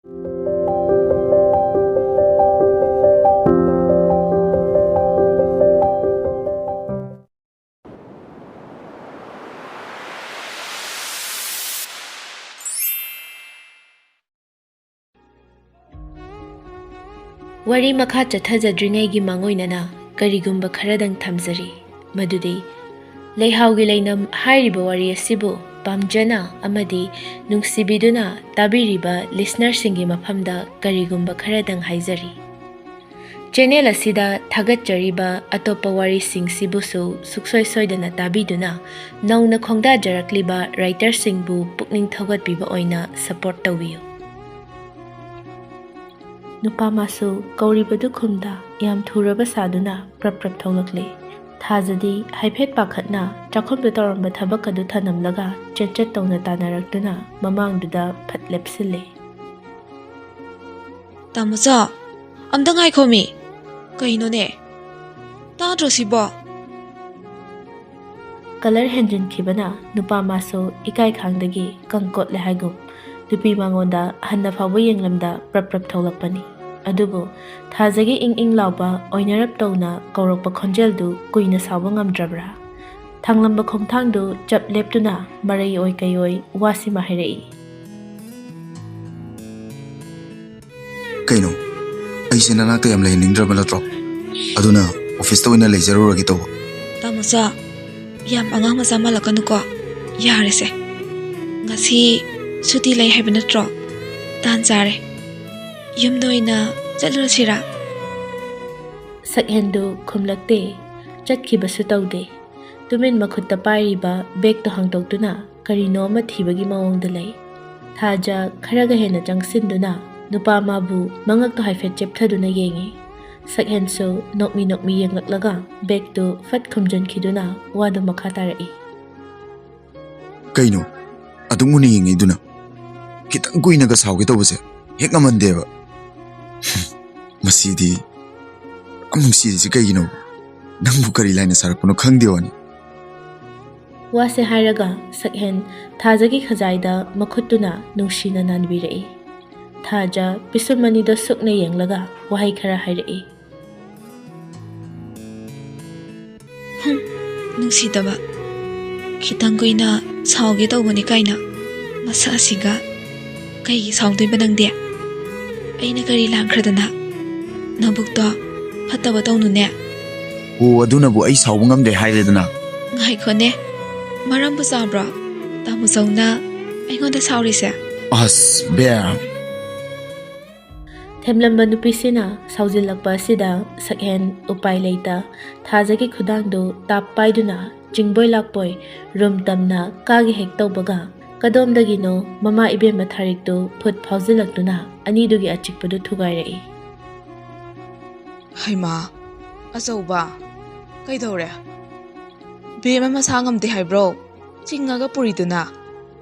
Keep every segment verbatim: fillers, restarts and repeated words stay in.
ꯋꯥꯔꯤ ꯃꯈꯥ ꯆꯠꯊꯖꯗ꯭ꯔꯤꯉꯩꯒꯤ ꯃꯥꯡꯑꯣꯏꯅꯅ ꯀꯔꯤꯒꯨꯝꯕ ꯈꯔꯗꯪ ꯊꯝꯖꯔꯤ, ꯃꯗꯨꯗꯤ ꯂꯩꯍꯥꯎꯒꯤ ꯂꯩꯅꯝ ꯍꯥꯏꯔꯤꯕ ꯋꯥꯔꯤ ꯑꯁꯤꯕꯨ ꯄꯥꯝꯖꯅ ꯑꯃꯗꯤ ꯅꯨꯡꯁꯤꯕꯤꯗꯨꯅ ꯇꯥꯕꯤꯔꯤꯕ listenerꯁꯤꯡꯒꯤ ꯃꯐꯝꯗ ꯀꯔꯤꯒꯨꯝꯕ ꯈꯔꯗꯪ ꯍꯥꯏꯖꯔꯤ꯫ Channel ꯑꯁꯤꯗ ꯊꯥꯒꯠꯆꯔꯤꯕ ꯑꯇꯣꯞꯄ ꯋꯥꯔꯤꯁꯤꯡꯁꯤꯕꯨꯁꯨ ꯁꯨꯛꯁꯣꯏ ꯁꯣꯏꯗꯅ ꯇꯥꯕꯤꯗꯨꯅ ꯅꯧꯅ ꯈꯣꯡꯗꯥꯖꯔꯛꯂꯤꯕ writerꯁꯤꯡꯕꯨ ꯄꯨꯛꯅꯤꯡ ꯊꯧꯒꯠꯄꯤꯕ ꯑꯣꯏꯅ support ꯇꯧꯕꯤꯌꯨ꯫ ꯅꯨꯄꯥ ꯃꯥꯁꯨ ꯀꯧꯔꯤꯕꯗꯨ ꯈꯨꯝꯗ ꯌꯥꯝ ꯊꯨꯔꯕ ꯁꯥꯗꯨꯅ ꯄ꯭ꯔꯞ ꯄ꯭ꯔꯞ ꯊꯣꯛꯂꯛꯂꯦ꯫ ꯊꯥꯖꯗꯤ ꯍꯥꯏꯐꯦꯠ ꯄꯥꯈꯠꯅ ꯆꯥꯛꯈꯨꯝꯗ ꯇꯧꯔꯝꯕ ꯊꯕꯛ ꯑꯗꯨ ꯊꯅꯝꯂꯒ ꯆꯦꯠ ꯆꯦꯠ ꯇꯧꯅ ꯇꯥꯟꯅꯔꯛꯇꯨꯅ ꯃꯃꯥꯡꯗꯨꯗ ꯐꯠ ꯂꯦꯞꯁꯤꯜꯂꯦ꯫ "ꯇꯥꯃꯣꯆꯥ, ꯑꯝꯇ ꯉꯥꯏꯈꯣꯃꯤ꯫ ꯀꯩꯅꯣꯅꯦ? ꯇꯥꯗ꯭ꯔꯣ ꯁꯤꯕꯣ?" Colour ꯍꯦꯟꯖꯤꯟꯈꯤꯕꯅ ꯅꯨꯄꯥ ꯃꯥꯁꯨ ꯏꯀꯥꯏ ꯈꯥꯡꯗꯒꯤ ꯀꯪ ꯀꯣꯠꯂꯦ ꯍꯥꯏꯒꯨꯝ ꯅꯨꯄꯤ ꯃꯉꯣꯟꯗ ꯍꯟꯅ ꯐꯥꯎꯕ ꯌꯦꯡꯂꯝꯗ ꯄ꯭ꯔꯞ ꯄ꯭ꯔꯞ ꯊꯣꯛꯂꯛꯄꯅꯤ꯫ ꯑꯗꯨꯕꯨ ꯊꯥꯖꯒꯤ ꯏꯪ ꯏꯪ ꯂꯥꯎꯕ ꯑꯣꯏꯅꯔꯞ ꯇꯧꯅ ꯀꯧꯔꯛꯄ ꯈꯣꯟꯖꯦꯜꯗꯨ ꯀꯨꯏꯅ ꯁꯥꯎꯕ ꯉꯝꯗ꯭ꯔꯕ꯭ꯔꯥ? ꯊꯥꯡꯂꯝꯕ ꯈꯣꯡꯊꯥꯡꯗꯨ ꯆꯞ ꯂꯦꯞꯇꯨꯅ ꯃꯔꯩ ꯑꯣꯏ ꯀꯩ ꯑꯣꯏ ꯋꯥꯁꯤꯃ ꯍꯥꯏꯔꯛꯏ꯫ "ꯀꯩꯅꯣ? ꯑꯩꯁꯦ ꯅꯅꯥꯛꯇ ꯌꯥꯝ ꯂꯩꯍꯟꯅꯤꯡꯗ꯭ꯔꯕ ꯅꯠꯇ꯭ꯔꯣ? ꯑꯗꯨꯅ officeꯇ ꯑꯣꯏꯅ ꯂꯩꯖꯔꯨꯔꯒꯦ ꯇꯧꯕ꯫" "ꯇꯥꯃꯣꯆꯥ, ꯌꯥꯝ ꯑꯉꯥꯡ ꯃꯆꯥ ꯃꯥꯜꯂꯛꯀꯅꯨꯀꯣ꯫ ꯌꯥꯔꯦꯁꯦ꯫ ꯉꯁꯤ ꯁꯨꯇꯤ ꯂꯩ ꯍꯥꯏꯕ ꯅꯠꯇ꯭ꯔꯣ? ꯇꯥꯟ ꯆꯥꯔꯦ꯫ ꯌꯨꯝꯗ ꯑꯣꯏꯅ ꯆꯠꯂꯨꯔꯁꯤꯔꯥ?" ꯁꯛꯍꯦꯟꯗꯨ ꯈꯨꯝꯂꯛꯇꯦ, ꯆꯠꯈꯤꯕꯁꯨ ꯇꯧꯗꯦ꯫ ꯇꯨꯃꯤꯟ ꯃꯈꯨꯠꯇ ꯄꯥꯏꯔꯤꯕ bagꯇꯨ ꯍꯥꯡꯗꯣꯛꯇꯨꯅ ꯀꯔꯤꯅꯣ ꯑꯃ ꯊꯤꯕꯒꯤ ꯃꯑꯣꯡꯗ ꯂꯩ꯫ ꯊꯥꯖ ꯈꯔꯒ ꯍꯦꯟꯅ ꯆꯪꯁꯤꯟꯗꯨꯅ ꯅꯨꯄꯥ ꯑꯃꯕꯨ ꯃꯉꯛꯇꯨ ꯍꯥꯏꯐꯦꯠ ꯆꯦꯞꯊꯗꯨꯅ ꯌꯦꯡꯉꯤ꯫ ꯁꯛꯍꯦꯟꯁꯨ ꯅꯣꯛꯃꯤ ꯅꯣꯛꯃꯤ ꯌꯦꯡꯂꯛꯂꯒ bagꯇꯨ ꯐꯠ ꯈꯨꯝꯖꯤꯟꯈꯤꯗꯨꯅ ꯋꯥꯗꯨ ꯃꯈꯥ ꯇꯥꯔꯛꯏ꯫ "ꯀꯩꯅꯣ? ꯑꯗꯨꯛ ꯃꯨꯟꯅ ꯌꯦꯡꯉꯤꯗꯨꯅ? ꯈꯤꯇꯪ ꯀꯨꯏꯅꯒ ꯁꯥꯎꯒꯦ ꯇꯧꯕꯁꯦ ꯍꯦꯛ ꯉꯝꯍꯟꯗꯦꯕ꯫ ꯃꯁꯤꯗꯤ ꯌꯥꯝ ꯅꯨꯡꯁꯤꯔꯤꯁꯤ ꯀꯩꯒꯤꯅꯣ? ꯅꯪꯕꯨ ꯀꯔꯤ ꯂꯥꯏꯅ ꯁꯥꯔꯛꯄꯅꯣ ꯈꯪꯗꯦ ꯋꯥꯅꯤ꯫" ꯋꯥꯁꯦ ꯍꯥꯏꯔꯒ ꯁꯛꯍꯦꯟ ꯊꯥꯖꯒꯤ ꯈꯖꯥꯏꯗ ꯃꯈꯨꯠꯇꯨꯅ ꯅꯨꯡꯁꯤꯅ ꯅꯥꯟꯕꯤꯔꯛꯏ꯫ ꯊꯥꯖ ꯄꯤꯁꯨꯝ ꯑꯅꯤꯗꯣ ꯁꯨꯛꯅ ꯌꯦꯡꯂꯒ ꯋꯥꯍꯩ ꯈꯔ ꯍꯥꯏꯔꯛꯏ꯫ "ꯍꯨꯝ, ꯅꯨꯡꯁꯤꯗꯕ꯫ ꯈꯤꯇꯪ ꯀꯨꯏꯅ ꯁꯥꯎꯒꯦ ꯇꯧꯕꯅꯤ ꯀꯥꯏꯅ꯫ ꯃꯁꯛ ꯑꯁꯤꯒ ꯀꯩꯒꯤ ꯁꯥꯎꯗꯣꯏꯕ ꯅꯪꯗꯤ? ꯑꯩꯅ ꯀꯔꯤ ꯂꯥꯟꯈ꯭ꯔꯗꯅ? ꯅꯕꯨꯛꯇꯣ ꯐꯠꯇꯕ ꯇꯧꯅꯨꯅꯦ꯫" "ꯑꯣ, ꯑꯗꯨꯅꯕꯨ ꯑꯩ ꯁꯥꯎꯕ ꯉꯝꯗꯦ ꯍꯥꯏꯔꯦꯗꯅ꯫" "ꯉꯥꯏꯈꯣꯅꯦ, ꯃꯔꯝꯕꯨ ꯆꯥꯕ꯭ꯔꯣ ꯇꯥꯃꯣ ꯆꯧꯅ ꯑꯩꯉꯣꯟꯗ ꯁꯥꯎꯔꯤꯁꯦ?" "ꯑꯁ, ꯕꯦꯝ!" ꯊꯦꯝꯂꯝꯕ ꯅꯨꯄꯤꯁꯤꯅ ꯁꯥꯎꯖꯤꯜꯂꯛꯄ ꯑꯁꯤꯗ ꯁꯛꯍꯦꯟ ꯎꯄꯥꯏ ꯂꯩꯇ ꯊꯥꯖꯒꯤ ꯈꯨꯗꯥꯡꯗꯨ ꯇꯥꯞ ꯄꯥꯏꯗꯨꯅ ꯆꯤꯡꯕꯣꯏ ꯂꯥꯛꯄꯣꯏ ꯔꯨꯝ ꯇꯝꯅ ꯀꯥꯒꯦ ꯍꯦꯛ ꯇꯧꯕꯒ, ꯀꯗꯣꯝꯗꯒꯤꯅꯣ ꯃꯃꯥ ꯏꯕꯦꯝꯃ ꯊꯥꯔꯤꯛꯇꯨ ꯐꯨꯠ ꯐꯥꯎꯖꯤꯜꯂꯛꯇꯨꯅ ꯑꯅꯤꯗꯨꯒꯤ ꯑꯆꯤꯛꯄꯗꯨ ꯊꯨꯒꯥꯏꯔꯛꯏ꯫ "ꯍꯩꯃꯥ, ꯑꯆꯧꯕ, ꯀꯩꯗꯧꯔꯦ? ꯕꯦꯝꯃ ꯃꯁꯥ ꯉꯝꯗꯦ ꯍꯥꯏꯕ꯭ꯔꯣ? ꯆꯤꯡꯉꯒ ꯄꯨꯔꯤꯗꯨꯅ?"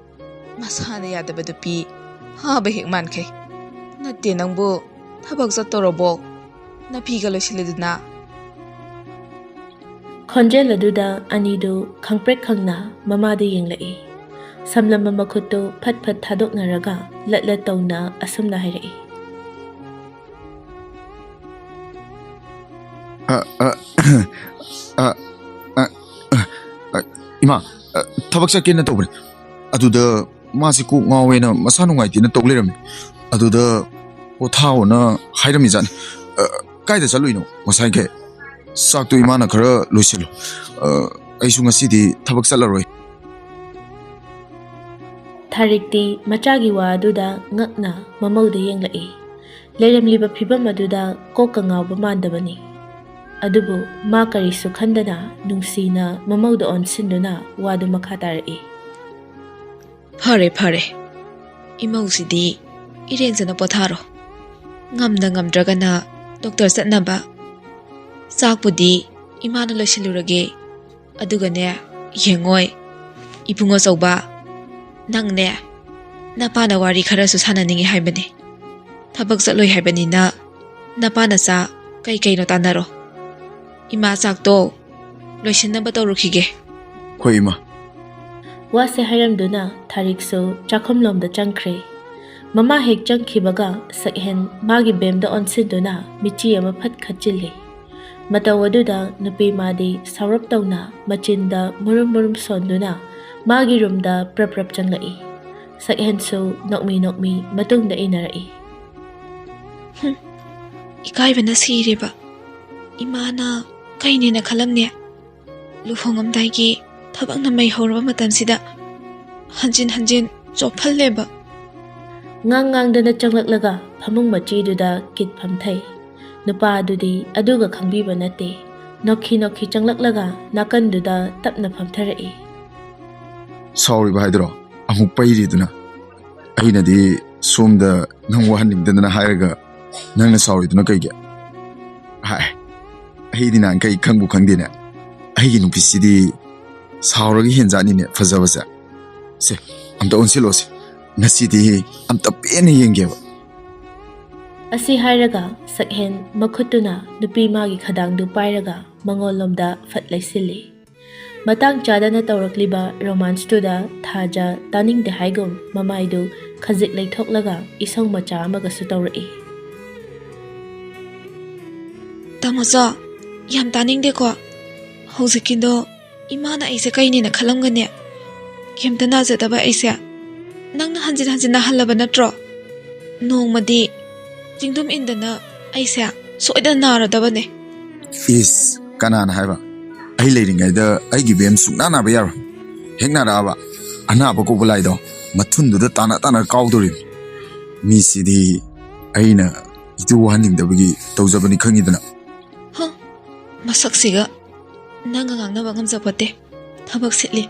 "ꯃꯁꯥꯅ ꯌꯥꯗꯕ ꯅꯨꯄꯤ ꯐꯥꯕ ꯍꯦꯛ ꯃꯥꯟꯈꯩ꯫ ꯅꯠꯇꯦ, ꯅꯪꯕꯨ ꯊꯕꯛ ꯆꯠꯇꯧꯔꯕꯣ? ꯅꯐꯤꯒ ꯂꯣꯏꯁꯤꯜꯂꯗꯅ?" ꯈꯣꯟꯖꯦꯜ ꯑꯗꯨꯗ ꯑꯅꯤꯗꯨ ꯈꯪꯄ꯭ꯔꯦꯛ ꯈꯪꯅ ꯃꯃꯥꯗ ꯌꯦꯡꯂꯛꯏ꯫ ꯁꯝꯂꯝꯕ ꯃꯈꯨꯠꯇꯨ ꯐꯠ ꯐꯠ ꯊꯥꯗꯣꯛꯅꯔꯒ ꯂꯠ ꯂꯠ ꯇꯧꯅ ꯑꯁꯨꯝꯅ ꯍꯥꯏꯔꯛꯏ꯫ "ꯑ, ꯑ, ꯑ, ꯑ, ꯑ, ꯑ, ꯏꯃꯥ, ꯑ, ꯊꯕꯛ ꯆꯠꯀꯦꯅ ꯇꯧꯕꯅꯦ꯫ ꯑꯗꯨꯗ ꯃꯥꯁꯤ ꯀꯣꯛ ꯉꯥꯎꯋꯦꯅ, ꯃꯁꯥ ꯅꯨꯡꯉꯥꯏꯇꯦꯅ ꯇꯧ ꯂꯩꯔꯝꯃꯦ꯫ ꯑꯗꯨꯗ ꯄꯣꯊꯥꯑꯣꯅ ꯍꯥꯏꯔꯝꯃꯤꯖꯥꯠꯅꯤ꯫ ꯑ, ꯀꯥꯏꯗ ꯆꯠꯂꯨꯏꯅꯣ ꯉꯁꯥꯏꯈꯩ? ꯆꯥꯛꯇꯣ ꯏꯃꯥꯅ ꯈꯔ ꯂꯣꯏꯁꯤꯜꯂꯣ꯫ ꯑ, ꯑꯩꯁꯨ ꯉꯁꯤꯗꯤ ꯊꯕꯛ ꯆꯠꯂꯔꯣꯏ꯫" ꯊꯥꯔꯤꯛꯇꯤ ꯃꯆꯥꯒꯤ ꯋꯥ ꯑꯗꯨꯗ ꯉꯛꯅ ꯃꯃꯧꯗ ꯌꯦꯡꯂꯛꯏ꯫ ꯂꯩꯔꯝꯂꯤꯕ ꯐꯤꯚꯝ ꯑꯗꯨꯗ ꯀꯣꯛꯀ ꯉꯥꯎꯕ ꯃꯥꯟꯗꯕꯅꯤ꯫ ꯑꯗꯨꯕꯨ ꯃꯥ ꯀꯔꯤꯁꯨ ꯈꯟꯗꯅ ꯅꯨꯡꯁꯤꯅ ꯃꯃꯧꯗ ꯑꯣꯟꯁꯤꯟꯗꯨꯅ ꯋꯥꯗꯨ ꯃꯈꯥ ꯇꯥꯔꯛꯏ꯫ "ꯐꯔꯦ, ꯐꯔꯦ꯫ ꯏꯃꯧꯁꯤꯗꯤ ꯏꯔꯦꯟꯖꯅ ꯄꯣꯊꯥꯔꯣ꯫ ꯉꯝꯗ ꯉꯝꯗ꯭ꯔꯒꯅ ꯗꯣꯛꯇꯔ ꯆꯠꯅꯕ꯫ ꯆꯥꯛꯄꯨꯗꯤ ꯏꯃꯥꯅ ꯂꯣꯏꯁꯤꯜꯂꯨꯔꯒꯦ꯫ ꯑꯗꯨꯒꯅꯦ, ꯌꯦꯡꯉꯣꯏ, ꯏꯕꯨꯡ ꯑꯆꯧꯕ, ꯅꯪꯅꯦ, ꯅꯄꯥꯅ ꯋꯥꯔꯤ ꯈꯔꯁꯨ ꯁꯥꯟꯅꯅꯤꯡꯉꯤ ꯍꯥꯏꯕꯅꯤ꯫ ꯊꯕꯛ ꯆꯠꯂꯣꯏ ꯍꯥꯏꯕꯅꯤꯅ ꯅꯄꯥ ꯅꯆꯥ ꯀꯩ ꯀꯩꯅꯣ ꯇꯥꯟꯅꯔꯣ꯫ ꯏꯃꯥ ꯆꯥꯛꯇꯣ ꯂꯣꯏꯁꯤꯟꯅꯕ ꯇꯧꯔꯨꯈꯤꯒꯦ꯫" "ꯍꯣꯏ, ꯏꯃꯥ꯫" ꯋꯥꯁꯦ ꯍꯥꯏꯔꯝꯗꯨꯅ ꯊꯥꯔꯤꯛꯁꯨ ꯆꯥꯛꯈꯨꯝꯂꯣꯝꯗ ꯆꯪꯈ꯭ꯔꯦ꯫ ꯃꯃꯥ ꯍꯦꯛ ꯆꯪꯈꯤꯕꯒ ꯁꯛꯍꯦꯟ ꯃꯥꯒꯤ ꯕꯦꯝꯗ ꯑꯣꯟꯁꯤꯟꯗꯨꯅ ꯃꯤꯆꯤ ꯑꯃ ꯐꯠ ꯈꯠꯆꯤꯜꯂꯤ꯫ ꯃꯇꯧ ꯑꯗꯨꯗ ꯅꯨꯄꯤ ꯃꯥꯗꯤ ꯁꯥꯎꯔꯞ ꯇꯧꯅ ꯃꯆꯤꯟꯗ ꯃꯨꯔꯨꯝ ꯃꯨꯔꯨꯝ ꯁꯣꯟꯗꯨꯅ ꯃꯥꯒꯤ ꯔꯨꯝꯗ ꯄ꯭ꯔꯞ ꯄ꯭ꯔꯞ ꯆꯪꯂꯛꯏ꯫ ꯁꯛꯍꯦꯟꯁꯨ ꯅꯣꯛꯃꯤ ꯅꯣꯛꯃꯤ ꯃꯇꯨꯡꯗ ꯏꯟꯅꯔꯛꯏ꯫ "ꯍꯨꯝ, ꯏꯀꯥꯏꯕꯅ ꯁꯤꯔꯦꯕ꯫ ꯏꯃꯥꯅ ꯀꯩꯅꯦꯅ ꯈꯜꯂꯝꯅꯦ? ꯂꯨꯍꯣꯡꯉꯝꯗꯥꯏꯒꯤ ꯊꯕꯛꯅ ꯃꯩ ꯍꯧꯔꯕ ꯃꯇꯝꯁꯤꯗ ꯍꯟꯖꯤꯟ ꯍꯟꯖꯤꯟ ꯆꯣꯞꯍꯜꯂꯦꯕ꯫" ꯉꯥꯡ ꯉꯥꯡꯗꯅ ꯆꯪꯂꯛꯂꯒ ꯐꯃꯨꯡ ꯃꯆꯤꯗꯨꯗ ꯀꯤꯠ ꯐꯝꯊꯩ꯫ ꯅꯨꯄꯥ ꯑꯗꯨꯗꯤ ꯑꯗꯨꯒ ꯈꯪꯕꯤꯕ ꯅꯠꯇꯦ꯫ ꯅꯣꯛꯈꯤ ꯅꯣꯛꯈꯤ ꯆꯪꯂꯛꯂꯒ ꯅꯥꯀꯟꯗꯨꯗ ꯇꯞꯅ ꯐꯝꯊꯔꯛꯏ꯫ "ꯁꯥꯎꯔꯤꯕ ꯍꯥꯏꯗꯨꯔꯣ? ꯑꯃꯨꯛ ꯄꯩꯔꯤꯗꯨꯅ? ꯑꯩꯅꯗꯤ ꯁꯣꯝꯗ ꯅꯪ ꯋꯥꯍꯟꯅꯤꯡꯗꯗꯅ ꯍꯥꯏꯔꯒ ꯅꯪꯅ ꯁꯥꯎꯔꯤꯗꯨꯅ ꯀꯩꯒꯤ?" "ꯍꯥꯏ, ꯑꯩꯗꯤ ꯅꯍꯥꯟꯈꯩ ꯈꯪꯕꯨ ꯈꯪꯗꯦꯅꯦ꯫ ꯑꯩꯒꯤ ꯅꯨꯄꯤꯁꯤꯗꯤ ꯁꯥꯎꯔꯒ ꯍꯦꯟꯖꯥꯠꯅꯤꯅꯦ ꯐꯖꯕꯁꯦ꯫ ꯁꯦ, ꯑꯝꯇ ꯑꯣꯟꯁꯤꯜꯂꯣꯁꯦ꯫ ꯉꯁꯤꯗꯤ ꯑꯝꯇ ꯄꯦꯟꯅ ꯌꯦꯡꯒꯦꯕ꯫" ꯑꯁꯤ ꯍꯥꯏꯔꯒ ꯁꯛꯍꯦꯟ ꯃꯈꯨꯠꯇꯨꯅ ꯅꯨꯄꯤ ꯃꯥꯒꯤ ꯈꯗꯥꯡꯗꯨ ꯄꯥꯏꯔꯒ ꯃꯉꯣꯟꯂꯣꯝꯗ ꯐꯠ ꯂꯩꯁꯤꯜꯂꯤ꯫ ꯃꯇꯥꯡ ꯆꯥꯗꯅ ꯇꯧꯔꯛꯂꯤꯕ ꯔꯣꯃꯥꯟꯁꯇꯨꯗ ꯊꯥꯖ ꯇꯥꯅꯤꯡꯗꯦ ꯍꯥꯏꯒꯨꯝ ꯃꯃꯥꯏꯗꯨ ꯈꯖꯤꯛ ꯂꯩꯊꯣꯛꯂꯒ ꯏꯁꯧ ꯃꯆꯥ ꯑꯃꯒꯁꯨ ꯇꯧꯔꯛꯏ꯫ "ꯇꯥꯃꯣꯆꯥ, ꯌꯥꯝ ꯇꯥꯅꯤꯡꯗꯦꯀꯣ꯫ ꯍꯧꯖꯤꯛꯀꯤꯗꯣ ꯏꯃꯥꯅ ꯑꯩꯁꯦ ꯀꯩꯅꯦꯅ ꯈꯜꯂꯝꯒꯅꯤ? ꯀꯩꯝꯇ ꯅꯥꯖꯗꯕ ꯑꯩꯁꯦ ꯅꯪꯅ ꯍꯟꯖꯤꯟ ꯍꯟꯖꯤꯟ ꯅꯥꯍꯜꯂꯕ ꯅꯠꯇ꯭ꯔꯣ? ꯅꯣꯡꯃꯗꯤ ꯆꯤꯡꯗꯨꯝ ꯏꯟꯗꯅ ꯑꯩꯁꯦ ꯁꯣꯏꯗꯅ ꯅꯥꯔꯗꯕꯅꯦ꯫" "ꯏꯁ, ꯀꯅꯥꯅ ꯍꯥꯏꯕ? ꯑꯩ ꯂꯩꯔꯤꯉꯩꯗ ꯑꯩꯒꯤ ꯕꯦꯝ ꯁꯨꯡꯅꯥ ꯅꯥꯕ ꯌꯥꯔꯣꯏ꯫ ꯍꯦꯛ ꯅꯥꯔꯛꯑꯕ, ꯑꯅꯥꯕ ꯀꯧꯕ ꯂꯥꯏꯗꯣ ꯃꯊꯨꯟꯗꯨꯗ ꯇꯥꯅ ꯇꯥꯅ ꯀꯥꯎꯗꯣꯔꯤꯕꯅꯤ꯫ ꯃꯤꯁꯤꯗꯤ ꯑꯩꯅ ꯏꯇꯨ ꯋꯥꯍꯟꯅꯤꯡꯗꯕꯒꯤ ꯇꯧꯖꯕꯅꯤ ꯈꯪꯉꯤꯗꯅ꯫" "ꯍ, ꯃꯁꯛꯁꯤꯒ ꯅꯪꯒ ꯉꯥꯡꯅꯕ ꯉꯝꯖꯄꯣꯠꯇꯦ꯫ ꯊꯕꯛ ꯁꯤꯠꯂꯤ꯫"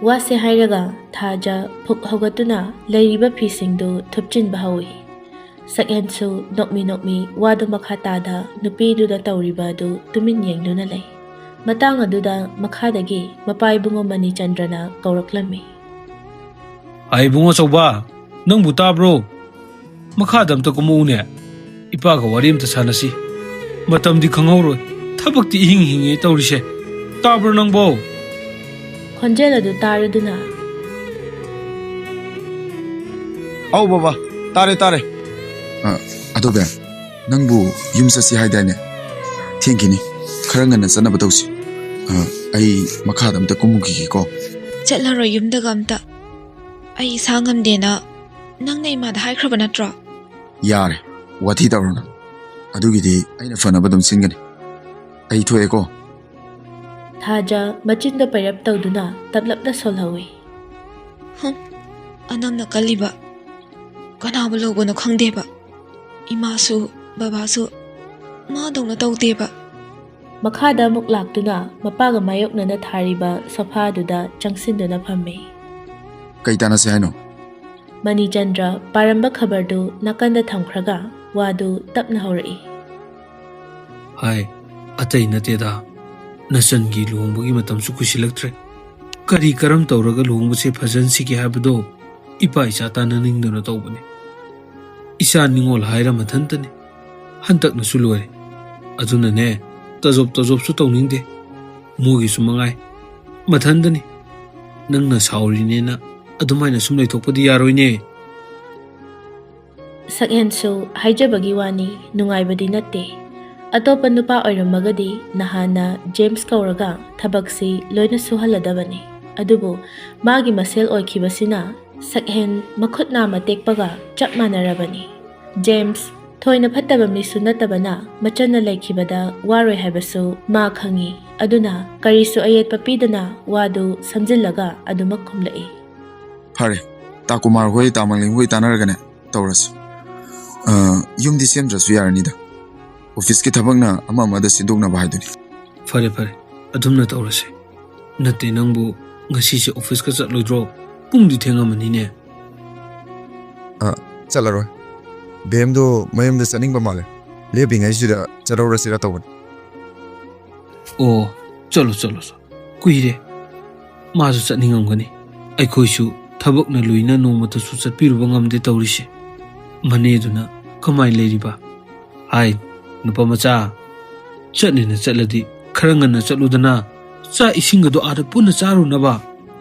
ꯋꯥꯁꯦ ꯍꯥꯏꯔꯒ ꯊꯥꯖ ꯐꯨꯛ ꯍꯧꯒꯠꯇꯨꯅ ꯂꯩꯔꯤꯕ ꯐꯤꯁꯤꯡꯗꯨ ꯊꯨꯞꯆꯤꯟꯕ ꯍꯧꯏ꯫ ꯁꯛꯍꯦꯟꯁꯨ ꯅꯣꯛꯃꯤ ꯅꯣꯛꯃꯤ ꯋꯥꯗꯨ ꯃꯈꯥ ꯇꯥꯗ ꯅꯨꯄꯤꯗꯨꯗ ꯇꯧꯔꯤꯕ ꯑꯗꯨ ꯇꯨꯃꯤꯟ ꯌꯦꯡꯗꯨꯅ ꯂꯩ꯫ ꯃꯇꯥꯡ ꯑꯗꯨꯗ ꯃꯈꯥꯗꯒꯤ ꯃꯄꯥ ꯏꯕꯨꯡꯉꯣ ꯃꯅꯤꯆꯟꯗ꯭ꯔꯅ ꯀꯧꯔꯛꯂꯝꯃꯤ꯫ "ꯑꯥ, ꯏꯕꯨꯡꯉꯣ ꯑꯆꯧꯕ, ꯅꯪꯕꯨ ꯇꯥꯕ꯭ꯔꯣ? ꯃꯈꯥꯗ ꯑꯝꯇ ꯀꯨꯝꯃꯛꯎꯅꯦ꯫ ꯏꯄꯥꯒ ꯋꯥꯔꯤ ꯑꯝꯇ ꯁꯥꯟꯅꯁꯤ꯫ ꯃꯇꯝꯗꯤ ꯈꯪꯍꯧꯔꯣꯏ, ꯊꯕꯛꯇꯤ ꯏꯍꯤꯡ ꯍꯤꯡꯉꯦ ꯇꯧꯔꯤꯁꯦ꯫ ꯇꯥꯕ꯭ꯔꯣ ꯅꯪꯕꯣ?" ꯈꯣꯟꯖꯦꯜ ꯑꯗꯨ ꯇꯥꯔꯗꯨꯅ ꯑꯧ ꯕꯕꯥ, ꯇꯥꯔꯦ ꯇꯥꯔꯦ꯫ ꯑ, ꯑꯗꯣ ꯕꯦꯝ, ꯅꯪꯕꯨ ꯌꯨꯝ ꯆꯠꯁꯤ ꯍꯥꯏꯗꯥꯏꯅꯦ? ꯊꯦꯡꯈꯤꯅꯤ, ꯈꯔ ꯉꯟꯅ ꯆꯠꯅꯕ ꯇꯧꯁꯤ꯫ ꯑ, ꯑꯩ ꯃꯈꯥꯗ ꯑꯝꯇ ꯀꯨꯝꯃꯨꯈꯤꯒꯦꯀꯣ꯫ ꯆꯠꯂꯔꯣꯏ ꯌꯨꯝꯗꯒ ꯑꯝꯇ꯫ ꯑꯩ ꯏꯁꯥ ꯉꯝꯗꯦꯅ ꯅꯪꯅ ꯏꯃꯥꯗ ꯍꯥꯏꯈ꯭ꯔꯕ ꯅꯠꯇ꯭ꯔꯣ? ꯌꯥꯔꯦ, ꯋꯥꯊꯤ ꯇꯧꯔꯅꯨ꯫ ꯑꯗꯨꯒꯤꯗꯤ ꯑꯩꯅ ꯐꯅꯕ ꯑꯗꯨꯝ ꯁꯤꯟꯒꯅꯤ꯫ ꯑꯩ ꯊꯣꯛꯑꯦꯀꯣ꯫ ꯊꯥꯖ ꯃꯆꯤꯟꯗ ꯄꯩꯔꯞ ꯇꯧꯗꯨꯅ ꯇꯞꯂꯞꯅ ꯁꯣꯜꯍꯧꯏ꯫ ꯍꯨꯝ, ꯑꯅꯝꯅ ꯀꯜꯂꯤꯕ꯫ ꯀꯅꯥꯕꯨ ꯂꯧꯕꯅꯣ ꯈꯪꯗꯦꯕ꯫ ꯏꯃꯥꯁꯨ, ꯕꯕꯥꯁꯨ ꯃꯥꯗꯧꯅ ꯇꯧꯗꯦꯕ꯫ ꯃꯈꯥꯗ ꯑꯃꯨꯛ ꯂꯥꯛꯇꯨꯅ ꯃꯄꯥꯒ ꯃꯥꯌꯣꯛꯅꯅ ꯊꯥꯔꯤꯕ ꯁꯣꯐꯥꯗꯨꯗ ꯆꯪꯁꯤꯟꯗꯨꯅ ꯐꯝꯃꯤ꯫ ꯀꯩ ꯇꯥꯟꯅꯁꯦ ꯍꯥꯏꯅꯣ? ꯃꯅꯤꯆꯟꯗ꯭ꯔ ꯄꯥꯔꯝꯕ ꯈꯕꯔꯗꯨ ꯅꯥꯀꯟꯗ ꯊꯝꯈ꯭ꯔꯒ ꯋꯥꯗꯨ ꯇꯞꯅ ꯍꯧꯔꯛꯏ꯫ ꯍꯥꯏ, ꯑꯇꯩ ꯅꯠꯇꯦꯗ, ꯅꯆꯟꯒꯤ ꯂꯨꯍꯣꯡꯕꯒꯤ ꯃꯇꯝꯁꯨ ꯀꯨꯏꯁꯤꯜꯂꯛꯇ꯭ꯔꯦ꯫ ꯀꯔꯤ ꯀꯔꯝ ꯇꯧꯔꯒ ꯂꯨꯍꯣꯡꯕꯁꯦ ꯐꯖꯍꯟꯁꯤꯒꯦ ꯍꯥꯏꯕꯗꯣ ꯏꯄꯥ ꯏꯆꯥ ꯇꯥꯟꯅꯅꯤꯡꯗꯨꯅ ꯇꯧꯕꯅꯤ꯫ ꯏꯆꯥ ꯅꯤꯉꯣꯜ ꯍꯥꯏꯔ ꯃꯊꯟꯇꯅꯤ꯫ ꯍꯟꯗꯛꯅꯁꯨ ꯂꯣꯏꯔꯦ꯫ ꯑꯗꯨꯅꯅꯦ, ꯇꯖꯣꯞ ꯇꯖꯣꯞꯁꯨ ꯇꯧꯅꯤꯡꯗꯦ꯫ ꯃꯣꯏꯒꯤꯁꯨ ꯃꯉꯥꯏ꯫ ꯃꯊꯟꯗꯅꯤ꯫ ꯅꯪꯅ ꯁꯥꯎꯔꯤꯅꯦꯅ ꯑꯗꯨꯃꯥꯏꯅ ꯁꯨꯝ ꯂꯩꯊꯣꯛꯄꯗꯤ ꯌꯥꯔꯣꯏꯅꯦ꯫ ꯁꯛꯍꯦꯟꯁꯨ ꯍꯥꯏꯖꯕꯒꯤ ꯋꯥꯅꯤ, ꯅꯨꯡꯉꯥꯏꯕꯗꯤ ꯅꯠꯇꯦ꯫ ꯑꯇꯣꯞꯄ ꯅꯨꯄꯥ ꯑꯣꯏꯔꯝꯃꯒꯗꯤ ꯅꯍꯥꯟꯅ ꯖꯦꯝꯁ ꯀꯧꯔꯒ ꯊꯕꯛꯁꯤ ꯂꯣꯏꯅ ꯁꯨꯍꯜꯂꯗꯕꯅꯤ꯫ ꯑꯗꯨꯕꯨ ꯃꯥꯒꯤ ꯃꯁꯦꯜ ꯑꯣꯏꯈꯤꯕꯁꯤꯅ ꯁꯛꯍꯦꯟ ꯃꯈꯨꯠ ꯅꯥꯝꯃ ꯇꯦꯛꯄꯒ ꯆꯞ ꯃꯥꯟꯅꯔꯕꯅꯤ꯫ ꯖꯦꯝꯁ ꯊꯣꯏꯅ ꯐꯠꯇꯕ ꯃꯤꯁꯨ ꯅꯠꯇꯕꯅ ꯃꯆꯟꯅ ꯂꯩꯈꯤꯕꯗ ꯋꯥꯔꯣꯏ ꯍꯥꯏꯕꯁꯨ ꯃꯥ ꯈꯪꯏ꯫ ꯑꯗꯨꯅ ꯀꯔꯤꯁꯨ ꯑꯌꯦꯠꯄ ꯄꯤꯗꯅ ꯋꯥꯗꯨ ꯁꯝꯖꯤꯜꯂꯒ ꯑꯗꯨꯃꯛ ꯈꯨꯝꯂꯛꯏ꯫ ꯐꯔꯦ, ꯇꯥ ꯀꯨꯃꯥꯔ ꯍꯣꯏ, ꯇꯥ ꯃꯪꯂꯦꯝ ꯍꯣꯏ ꯇꯥꯟꯅꯔꯒꯅꯦ ꯇꯧꯔꯁꯤ꯫ ꯑ, ꯌꯨꯝꯗꯤ ꯁꯦꯝꯗ꯭ꯔꯁꯨ ꯌꯥꯔꯅꯤꯗ꯫ ꯑꯣꯐꯤꯁꯀꯤ ꯊꯕꯛꯅ ꯑꯃ ꯑꯃꯗ ꯁꯤꯟꯗꯣꯛꯅꯕ ꯍꯥꯏꯗꯨꯅꯤ꯫ ꯐꯔꯦ, ꯐꯔꯦ, ꯑꯗꯨꯝꯅ ꯇꯧꯔꯁꯦ꯫ ꯅꯠꯇꯦ, ꯅꯪꯕꯨ ꯉꯁꯤꯁꯦ ꯑꯣꯐꯤꯁꯀ ꯆꯠꯂꯣꯏꯗ꯭ꯔꯣ? ꯄꯨꯡꯗꯤ ꯊꯦꯡꯉꯝꯃꯅꯤꯅꯦ꯫ ꯑ, ꯆꯠꯂꯔꯣꯏ꯫ ꯕꯦꯝꯗꯣ ꯃꯌꯨꯝꯗ ꯆꯠꯅꯤꯡꯕ ꯃꯥꯜꯂꯦ꯫ ꯂꯦꯞꯄꯤꯉꯩꯁꯤꯗ ꯆꯠꯍꯧꯔꯁꯤꯔ ꯇꯧꯕꯅꯤ꯫ ꯑꯣ, ꯆꯠꯂꯣ, ꯆꯠꯂꯣ, ꯆꯠꯂꯣ꯫ ꯀꯨꯏꯔꯦ꯫ ꯃꯥꯁꯨ ꯆꯠꯅꯤꯡꯉꯝꯒꯅꯤ꯫ ꯑꯩꯈꯣꯏꯁꯨ ꯊꯕꯛꯅ ꯂꯨꯏꯅ ꯅꯣꯡꯃꯇꯁꯨ ꯆꯠꯄꯤꯔꯨꯕ ꯉꯝꯗꯦ ꯇꯧꯔꯤꯁꯦ꯫ ꯃꯅꯦꯗꯨꯅ ꯀꯃꯥꯏꯅ ꯂꯩꯔꯤꯕ? ꯍꯥꯏ, ꯅꯨꯄꯥ ꯃꯆꯥ, ꯆꯠꯅꯤꯅ ꯆꯠꯂꯗꯤ ꯈꯔ ꯉꯟꯅ ꯆꯠꯂꯨꯗꯅ, ꯆꯥꯛ ꯏꯁꯤꯡꯒꯗꯣ ꯑꯥꯗ ꯄꯨꯟꯅ ꯆꯥꯔꯨꯅꯕ꯫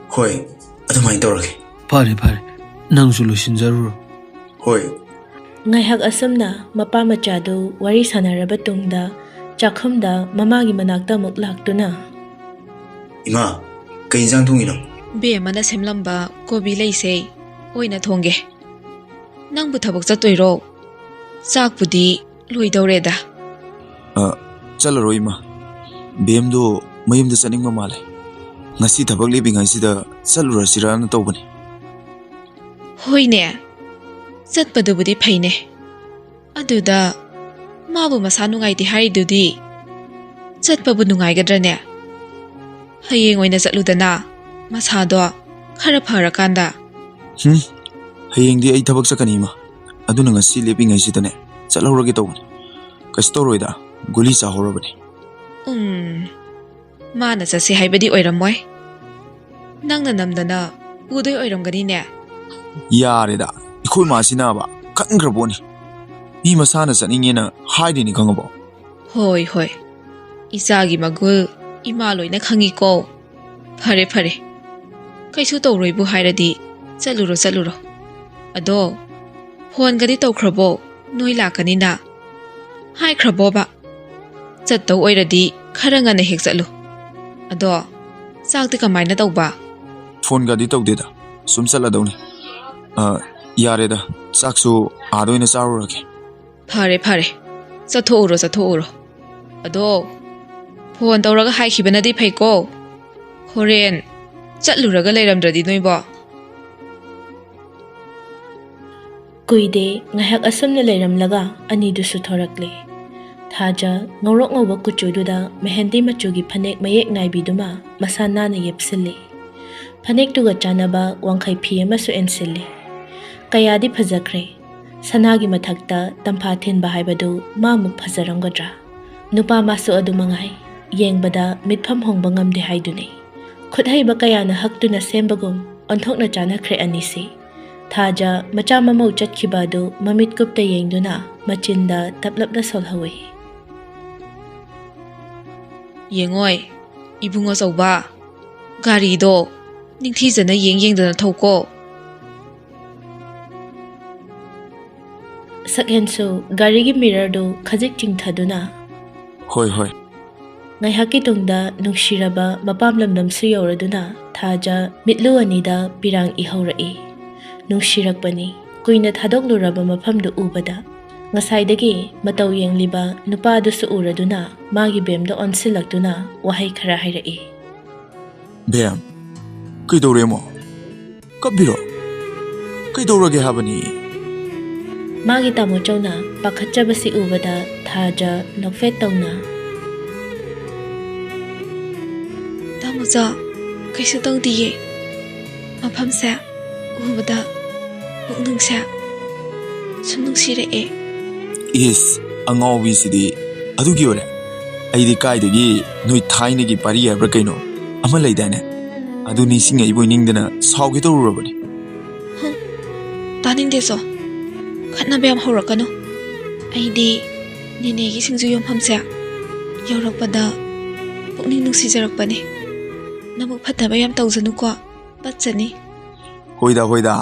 ꯍꯣꯏ, ꯑꯗꯨꯃꯥꯏꯅ ꯇꯧꯔꯒꯦ꯫ ꯐꯔꯦ, ꯐꯔꯦ, ꯅꯪꯁꯨ ꯂꯣꯏꯁꯤꯟꯖꯔꯨꯔꯣ꯫ ꯍꯣꯏ꯫ ꯉꯥꯏꯍꯥꯛ ꯑꯁꯨꯝꯅ ꯃꯄꯥ ꯃꯆꯥꯗꯨ ꯋꯥꯔꯤ ꯁꯥꯟꯅꯔꯕ ꯇꯨꯡꯗ ꯆꯥꯛꯈꯨꯝꯗ ꯃꯃꯥꯒꯤ ꯃꯅꯥꯛꯇ ꯑꯃꯨꯛ ꯂꯥꯛꯇꯨꯅ, "ꯏꯃꯥ, ꯀꯩ ꯏꯟꯖꯥꯡ ꯊꯣꯡꯉꯤꯅꯣ?" "ꯕꯦꯝꯃꯅ ꯁꯦꯝꯂꯝꯕ ꯀꯣꯕꯤ ꯂꯩꯁꯦ ꯑꯣꯏꯅ ꯊꯣꯡꯒꯦ꯫ ꯅꯪꯕꯨ ꯊꯕꯛ ꯆꯠꯇꯣꯏꯔꯣ? ꯆꯥꯛꯄꯨꯗꯤ ꯂꯣꯏꯗꯧꯔꯦꯗ꯫" "ꯑ, ꯆꯠꯂꯔꯣꯏ ꯏꯃꯥ꯫ ꯕꯦꯝꯗꯣ ꯃꯌꯨꯝꯗ ꯆꯠꯅꯤꯡꯕ ꯃꯥꯜꯂꯦ꯫ ꯉꯁꯤ ꯊꯕꯛ ꯂꯦꯞꯄꯤꯉꯩꯁꯤꯗ ꯆꯠꯂꯨꯔꯁꯤꯔꯅ ꯇꯧꯕꯅꯤ꯫" "ꯍꯣꯏꯅꯦ, ꯆꯠꯄꯗꯨꯕꯨꯗꯤ ꯐꯩꯅꯦ꯫ ꯑꯗꯨꯗ ꯃꯥꯕꯨ ꯃꯁꯥ ꯅꯨꯡꯉꯥꯏꯇꯦ ꯍꯥꯏꯔꯤꯗꯨꯗꯤ ꯆꯠꯄꯕꯨ ꯅꯨꯡꯉꯥꯏꯒꯗ꯭ꯔꯅꯦ? ꯍꯌꯦꯡ ꯑꯣꯏꯅ ꯆꯠꯂꯨꯗꯅ, ꯃꯁꯥꯗꯣ ꯈꯔ ꯐꯔꯀꯥꯟꯗ꯫" "ꯍꯨꯝ, ꯍꯌꯦꯡꯗꯤ ꯑꯩ ꯊꯕꯛ ꯆꯠꯀꯅꯤ ꯏꯃꯥ꯫ ꯑꯗꯨꯅ ꯉꯁꯤ ꯂꯦꯞꯄꯤꯉꯩꯁꯤꯗꯅꯦ ꯆꯠꯍꯧꯔꯒꯦ ꯇꯧꯕꯅꯤ꯫ ꯀꯩꯁꯨ ꯇꯧꯔꯣꯏꯗ, ꯒꯨꯂꯤ ꯆꯥꯍꯧꯔꯕꯅꯤ꯫" "ꯎꯝ, ꯃꯥꯅ ꯆꯠꯁꯦ ꯍꯥꯏꯕꯗꯤ ꯑꯣꯏꯔꯝꯃꯣꯏ꯫ ꯅꯪꯅ ꯅꯝꯗꯅ ꯄꯨꯗꯣꯏ ꯑꯣꯏꯔꯝꯒꯅꯤꯅꯦ꯫" "ꯌꯥꯔꯦꯗ, ꯑꯩꯈꯣꯏ ꯃꯥꯁꯤꯅꯕ ꯈꯪꯈ꯭ꯔꯕꯣꯅꯤ꯫ ꯃꯤ ꯃꯁꯥꯅ ꯆꯠꯅꯤꯡꯉꯦꯅ ꯍꯥꯏꯔꯤꯅꯤ, ꯈꯪꯉꯕꯣ?" "ꯍꯣꯏ, ꯍꯣꯏ꯫ ꯏꯆꯥꯒꯤ ꯃꯒꯨꯜ ꯏꯃꯥ ꯂꯣꯏꯅ ꯈꯪꯉꯤꯀꯣ꯫ ꯐꯔꯦ, ꯐꯔꯦ꯫ ꯀꯩꯁꯨ ꯇꯧꯔꯣꯏꯕꯨ ꯍꯥꯏꯔꯗꯤ ꯆꯠꯂꯨꯔꯣ, ꯆꯠꯂꯨꯔꯣ꯫ ꯑꯗꯣ ꯐꯣꯟꯒꯗꯤ ꯇꯧꯈ꯭ꯔꯕꯣ? ꯅꯣꯏ ꯂꯥꯛꯀꯅꯤꯅ ꯍꯥꯏꯈ꯭ꯔꯕꯣꯕ? ꯆꯠꯇꯧ ꯑꯣꯏꯔꯗꯤ ꯈꯔ ꯉꯟꯅ ꯍꯦꯛ ꯆꯠꯂꯨ꯫ ꯑꯗꯣ ꯆꯥꯛꯇꯤ ꯀꯃꯥꯏꯅ ꯇꯧꯕ?" "ꯐꯣꯟꯒꯗꯤ ꯇꯧꯗꯦꯗ, ꯁꯨꯝ ꯆꯠꯂꯗꯧꯅꯤ꯫ ꯑ, ꯌꯥꯔꯦꯗ, ꯆꯥꯛꯁꯨ ꯑꯥꯗ ꯑꯣꯏꯅ ꯆꯥꯔꯨꯔꯒꯦ꯫" "ꯐꯔꯦ, ꯐꯔꯦ꯫ ꯆꯠꯊꯣꯛꯎꯔꯣ, ꯆꯠꯊꯣꯛꯎꯔꯣ꯫ ꯑꯗꯣ ꯐꯣꯟ ꯇꯧꯔꯒ ꯍꯥꯏꯈꯤꯕꯅꯗꯤ ꯐꯩꯀꯣ꯫ ꯍꯣꯔꯦꯟ ꯆꯠꯂꯨꯔꯒ ꯂꯩꯔꯝꯗ꯭ꯔꯗꯤ ꯅꯣꯏꯕꯣ꯫" ꯀꯨꯏꯗꯦ, ꯉꯥꯏꯍꯥꯛ ꯑꯁꯨꯝꯅ ꯂꯩꯔꯝꯂꯒ ꯑꯅꯤꯗꯨꯁꯨ ꯊꯣꯔꯛꯂꯦ꯫ ꯊꯥꯖ ꯉꯧꯔꯣꯛ ꯉꯧꯕ ꯀꯨꯆꯨꯗꯨꯗ ꯃꯦꯍꯦꯟꯗꯤ ꯃꯆꯨꯒꯤ ꯐꯅꯦꯛ ꯃꯌꯦꯛ ꯅꯥꯏꯕꯤꯗꯨꯃ ꯃꯁꯥ ꯅꯥꯟꯅ ꯌꯦꯞꯁꯤꯜꯂꯤ꯫ ꯐꯅꯦꯛꯇꯨꯒ ꯆꯥꯟꯅꯕ ꯋꯥꯡꯈꯩ ꯐꯤ ꯑꯃꯁꯨ ꯏꯟꯁꯤꯜꯂꯤ꯫ ꯀꯌꯥꯗꯤ ꯐꯖꯈ꯭ꯔꯦ꯫ ꯁꯅꯥꯒꯤ ꯃꯊꯛꯇ ꯇꯝꯐꯥ ꯊꯤꯟꯕ ꯍꯥꯏꯕꯗꯨ ꯃꯥꯃꯨꯛ ꯐꯖꯔꯝꯒꯗ꯭ꯔꯥ? ꯅꯨꯄꯥ ꯃꯥꯁꯨ ꯑꯗꯨ ꯃꯉꯥꯏ, ꯌꯦꯡꯕꯗ ꯃꯤꯠꯐꯝ ꯍꯣꯡꯕ ꯉꯝꯗꯦ ꯍꯥꯏꯗꯨꯅꯤ꯫ ꯈꯨꯠꯍꯩꯕ ꯀꯌꯥꯅ ꯍꯛꯇꯨꯅ ꯁꯦꯝꯕꯒꯨꯝ ꯑꯣꯟꯊꯣꯛꯅ ꯆꯥꯟꯅꯈ꯭ꯔꯦ ꯑꯅꯤꯁꯤ꯫ ꯊꯥꯖ ꯃꯆꯥ ꯃꯃꯧ ꯆꯠꯈꯤꯕ ꯑꯗꯨ ꯃꯃꯤꯠ ꯀꯨꯞꯇ ꯌꯦꯡꯗꯨꯅ ꯃꯆꯤꯟꯗ ꯇꯞꯂꯞꯅ ꯁꯣꯜꯍꯧꯏ꯫ "ꯌꯦꯡꯉꯣꯏ, ꯏꯕꯨꯡ ꯑꯆꯧꯕ, ꯒꯥꯔꯤꯗꯣ ꯅꯤꯡꯊꯤꯖꯅ ꯌꯦꯡ ꯌꯦꯡꯗꯅ ꯊꯧꯀꯣ꯫" ꯁꯛꯍꯦꯟꯁꯨ ꯒꯥꯔꯤꯒꯤ ꯃꯤꯔꯔꯗꯨ ꯈꯖꯤꯛ ꯆꯤꯡꯊꯗꯨꯅ, ꯍꯣꯏ ꯍꯣꯏ꯫ ꯉꯥꯏꯍꯥꯛꯀꯤ ꯇꯨꯡꯗ ꯅꯨꯡꯁꯤꯔꯕ ꯃꯄꯥꯝ ꯂꯝꯗꯝꯁꯨ ꯌꯧꯔꯗꯨꯅ ꯊꯥꯖ ꯃꯤꯠꯂꯨ ꯑꯅꯤꯗ ꯄꯤꯔꯥꯡ ꯏꯍꯧꯔꯛꯏ꯫ ꯅꯨꯡꯁꯤꯔꯛꯄꯅꯤ꯫ ꯀꯨꯏꯅ ꯊꯥꯗꯣꯛꯂꯨꯔꯕ ꯃꯐꯝꯗꯨ ꯎꯕꯗ ꯉꯁꯥꯏꯗꯒꯤ ꯃꯇꯧ ꯌꯦꯡꯂꯤꯕ ꯅꯨꯄꯥꯗꯨꯁꯨ ꯎꯔꯗꯨꯅ ꯃꯥꯒꯤ ꯕꯦꯝꯗ ꯑꯣꯟꯁꯤꯜꯂꯛꯇꯨꯅ ꯋꯥꯍꯩ ꯈꯔ ꯍꯥꯏꯔꯛꯏ꯫ ꯕꯦꯝ, ꯀꯩꯗꯧꯔꯦꯃꯣ? ꯀꯞꯄꯤꯔꯣ? ꯀꯩꯗꯧꯔꯒꯦ ꯍꯥꯏꯕꯅꯤ? ꯃꯥꯒꯤ ꯇꯥꯃꯣꯆꯧꯅ ꯄꯥꯈꯠꯆꯕꯁꯤ ꯎꯕꯗ ꯊꯥꯖ ꯅꯣꯛꯐꯦꯠ ꯇꯧꯅ, ꯇꯥꯃꯣꯆꯧ, ꯀꯩꯁꯨ ꯇꯧꯗꯤꯌꯦ꯫ ꯃꯐꯝꯁꯦ ꯎꯕꯗ ꯄꯨꯛꯅꯤꯡꯁꯦ ꯁꯨꯝ ꯅꯨꯡꯁꯤꯔꯛꯑꯦ꯫ ꯏꯁ, ꯑꯉꯥꯎꯕꯤꯁꯤꯗꯤ ꯑꯗꯨꯒꯤ ꯑꯣꯏꯔꯦ꯫ ꯑꯩꯗꯤ ꯀꯥꯏꯗꯒꯤ ꯅꯣꯏ ꯊꯥꯏꯅꯒꯤ ꯄꯥꯔꯤ ꯍꯥꯏꯕ꯭ꯔꯥ ꯀꯩꯅꯣ ꯑꯃ ꯂꯩꯗꯥꯏꯅꯦ, ꯑꯗꯨ ꯅꯤꯡꯁꯤꯡꯉꯛꯏꯕꯣꯏ ꯅꯤꯡꯗꯅ ꯁꯥꯎꯒꯦ ꯇꯧꯔꯨꯔꯕꯅꯤ꯫ ꯇꯥꯅꯤꯡꯗꯦꯁꯣ, ꯈꯠꯅꯕ ꯌꯥꯝ ꯍꯧꯔꯛꯀꯅꯨ꯫ ꯑꯩꯗꯤ ꯅꯦꯅꯦꯒꯤ ꯁꯤꯡꯖꯨ ꯌꯣꯟꯐꯝꯁꯦ ꯌꯧꯔꯛꯄꯗ ꯄꯨꯛꯅꯤꯡ ꯅꯨꯡꯁꯤꯖꯔꯛꯄꯅꯦ꯫ ꯅꯕꯨꯛ ꯐꯠꯇꯕ ꯌꯥꯝ ꯇꯧꯖꯅꯨꯀꯣ, ꯄꯠꯆꯅꯤ꯫ ꯍꯣꯏꯗ ꯍꯣꯏꯗ,